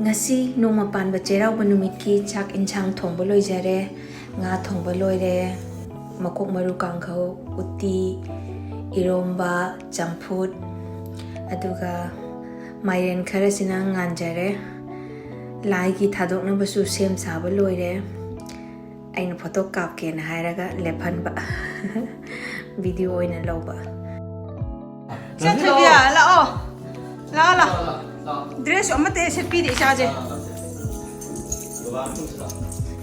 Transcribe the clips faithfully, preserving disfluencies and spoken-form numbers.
ꯉꯁꯤ ꯅꯣꯡꯃ ꯄꯥꯟꯕ ꯆꯩꯔꯥꯎꯕ ꯅꯨꯃꯤꯠꯀꯤ ꯆꯥꯛ ꯏꯟꯁꯥꯡ ꯊꯣꯡꯕ ꯂꯣꯏꯖꯔꯦ꯫ ꯉꯥ ꯊꯣꯡꯕ ꯂꯣꯏꯔꯦ, ꯃꯀꯣꯛ ꯃꯔꯨ ꯀꯥꯡꯍꯧ, ꯎꯇꯤ, ꯏꯔꯣꯝꯕ, ꯆꯝꯐꯨꯠ, ꯑꯗꯨꯒ ꯃꯥꯏꯔꯦꯟ ꯈꯔꯁꯤꯅ ꯉꯥꯟꯖꯔꯦ꯫ ꯂꯥꯏꯒꯤ ꯊꯥꯗꯣꯛꯅꯕꯁꯨ ꯁꯦꯝ ꯁꯥꯕ ꯂꯣꯏꯔꯦ꯫ ꯑꯩꯅ ꯐꯣꯇꯣ ꯀꯥꯞꯀꯦꯅ ꯍꯥꯏꯔꯒ ꯂꯦꯞꯍꯟꯕ꯫ ꯚꯤꯗꯤꯑꯣ ꯑꯣꯏꯅ ꯂꯧꯕ꯫ ꯆꯠꯈ꯭ꯔꯕꯤꯌꯥ, ꯂꯥꯛꯑꯣ꯫ ꯂꯥꯛꯑꯣ, ꯂꯥꯛꯑꯣ꯫ ꯗ꯭ꯔꯦꯁꯁꯨ ꯑꯃꯠꯇ ꯍꯦꯛ ꯁꯦꯠꯄꯤꯗꯦ ꯏꯆꯥꯁꯦ꯫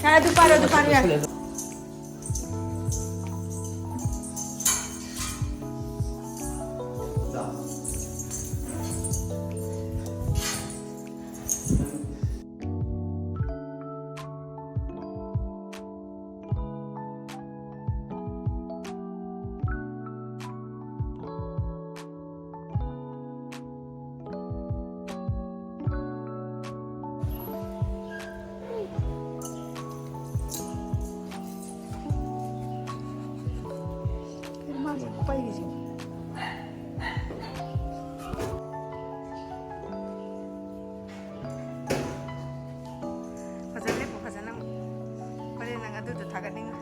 ꯌꯥꯔꯦ, ꯑꯗꯨ ꯄꯥꯏꯔꯣ, ꯑꯗꯨ ꯄꯥꯏꯔꯣ, ꯌꯥꯔꯦ꯫ ꯐꯖꯅ ꯂꯦꯞꯄꯨ, ꯐꯖꯅ꯫ ꯍꯣꯔꯦꯟ ꯅꯪ ꯑꯗꯨꯗꯣ ꯊꯥꯒꯠꯅꯤꯡꯉꯣ꯫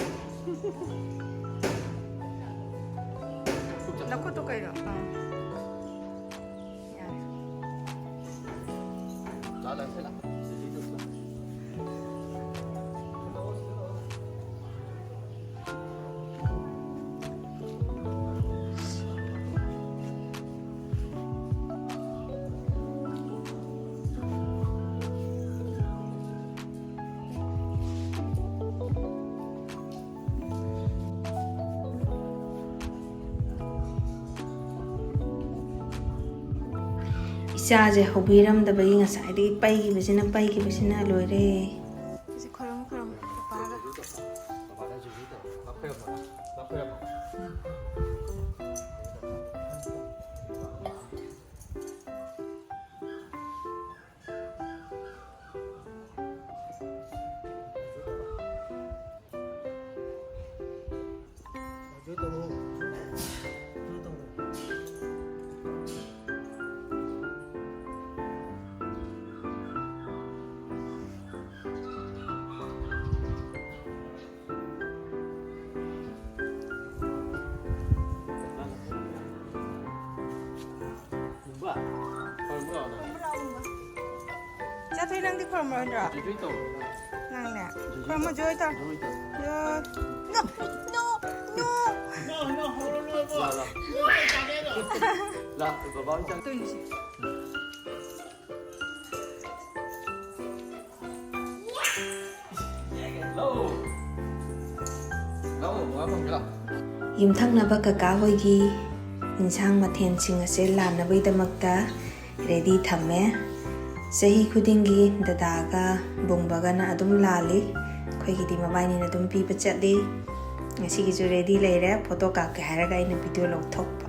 ꯅꯈꯨꯠꯇꯣ ꯀꯩꯅꯣ? ꯑꯥ꯫ ꯌꯥꯔꯦ꯫ ꯏꯆꯥꯁꯦ ꯍꯧꯕꯤꯔꯝꯗꯕꯒꯤ ꯉꯁꯥꯏꯗꯒꯤ ꯄꯩꯈꯤꯕꯁꯤꯅ, ꯄꯩꯈꯤꯕꯁꯤꯅ ꯂꯣꯏꯔꯦ꯫ ꯁꯤ ꯈꯣꯏꯔꯝꯃꯨ, ꯈꯣꯏꯔꯝꯃꯨ, ꯄꯄꯥꯒ꯫ ꯆꯠꯊꯣꯏ, ꯅꯪꯗꯤ ꯈꯨꯔꯨꯝꯃꯔꯣꯏꯗ꯭ꯔꯣ? ꯅꯪꯅꯦ? ꯈꯨꯔꯨꯝꯃꯣ, ꯖꯣꯏ ꯇꯧ꯫ ꯖꯣꯏ꯫ No, no, no. ꯂꯥ, ꯂꯥ, ꯕꯕꯥ ꯍꯣꯏ ꯆꯪ-꯫ ꯇꯣꯏꯅꯤꯁꯦ꯫ ꯂꯧ꯫ ꯂꯧ, ꯕꯕꯥ ꯐꯝꯒꯦ ꯂꯥꯎ꯫ ꯌꯨꯝꯊꯪꯅꯕ ꯀꯀꯥ ꯍꯣꯏꯒꯤ ꯏꯟꯁꯥꯡ ꯃꯊꯦꯜꯁꯤꯡ ꯑꯁꯦ ꯂꯥꯟꯅꯕꯒꯤꯗꯃꯛꯇ ready ꯊꯝꯃꯦ꯫ ꯆꯍꯤ ꯈꯨꯗꯤꯡꯒꯤ ꯗꯗꯥꯒ ꯕꯨꯡꯕꯒꯅ ꯑꯗꯨꯝ ꯂꯥꯜꯂꯤ꯫ ꯑꯩꯈꯣꯏꯒꯤꯗꯤ ꯃꯕꯥꯏꯅꯤꯅ ꯑꯗꯨꯝ ꯄꯤꯕ ꯆꯠꯂꯤ꯫ ꯉꯁꯤꯒꯤꯁꯨ ready ꯂꯩꯔꯦ, photo ꯀꯥꯞꯀꯦ ꯍꯥꯏꯔꯒ ꯑꯩꯅ video ꯂꯧꯊꯣꯛꯄ꯫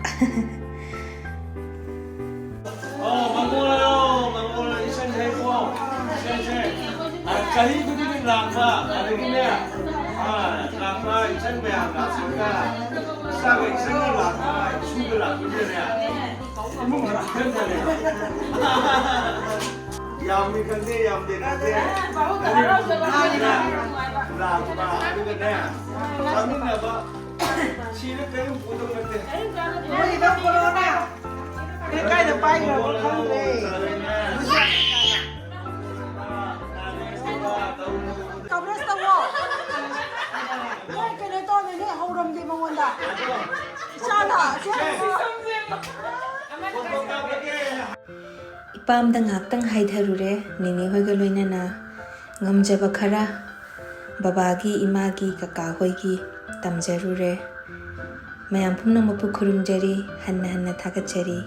ꯑꯣ, ꯃꯪꯒꯣꯜ ꯍꯥꯏꯌꯣ, ꯃꯪꯒꯣꯜ ꯏꯁꯩ ꯍꯩꯀꯣ꯫ ꯁꯦ, ꯁꯦ꯫ ꯑ, ꯆꯍꯤ ꯈꯨꯗꯤꯡꯒꯤ ꯂꯥꯛꯄ, ꯑꯗꯒꯤꯅꯦ, ꯑ, ꯂꯥꯛꯄ ꯏꯆꯟ ꯃꯌꯥꯝ ꯂꯥꯛꯄꯒ, ꯏꯆꯥꯒ ꯏꯆꯟꯒ ꯂꯥꯛꯄ, ꯏꯁꯨꯒ ꯂꯥꯛꯄꯁꯤꯗꯅꯦ, ꯏꯃꯨꯡ ꯃꯅꯨꯡ ꯈꯟꯗꯅꯦ꯫ ꯌꯥꯝꯃꯤ ꯈꯪꯗꯦ, ꯌꯥꯝꯗꯦ ꯈꯪꯗꯦ꯫ ꯂꯥꯛꯄ, ꯑꯗꯨꯒꯅꯦ, ꯆꯥꯃꯤꯟꯅꯕ, ꯁꯤꯗ ꯀꯔꯤꯝ ꯄꯨꯗꯧ ꯅꯠꯇꯦ꯫ ꯃꯣꯏꯒꯤꯗꯣ ꯀꯣꯔꯣꯅꯥ꯫ ꯀꯥꯏꯗ ꯄꯥꯏꯈ꯭ꯔꯕ ꯈꯪꯗ꯭ꯔꯦ꯫ Coverage ꯇꯧꯋꯣ꯫ ꯅꯣꯏ ꯀꯩꯅꯣ ꯇꯧꯔꯝꯃꯦ, ꯅꯣꯏ ꯍꯧꯔꯝꯗꯦ ꯃꯉꯣꯟꯗ꯫ ꯏꯆꯥꯅ, ꯁꯦ꯫ ꯏꯄꯥꯝꯗ ꯉꯥꯏꯍꯥꯛꯇꯪ ꯍꯥꯏꯊꯔꯨꯔꯦ, ꯅꯦꯅꯦ ꯍꯣꯏꯒ ꯂꯣꯏꯅꯅ꯫ ꯉꯝꯖꯕ ꯈꯔ ꯕꯕꯥꯒꯤ, ꯏꯃꯥꯒꯤ, ꯀꯀꯥ ꯍꯣꯏꯒꯤ ꯇꯝꯖꯔꯨꯔꯦ꯫ ꯃꯌꯥꯝ ꯄꯨꯝꯅꯃꯛꯄꯨ ꯈꯨꯔꯨꯝꯖꯔꯤ, ꯍꯟꯅ ꯍꯟꯅ ꯊꯥꯒꯠꯆꯔꯤ꯫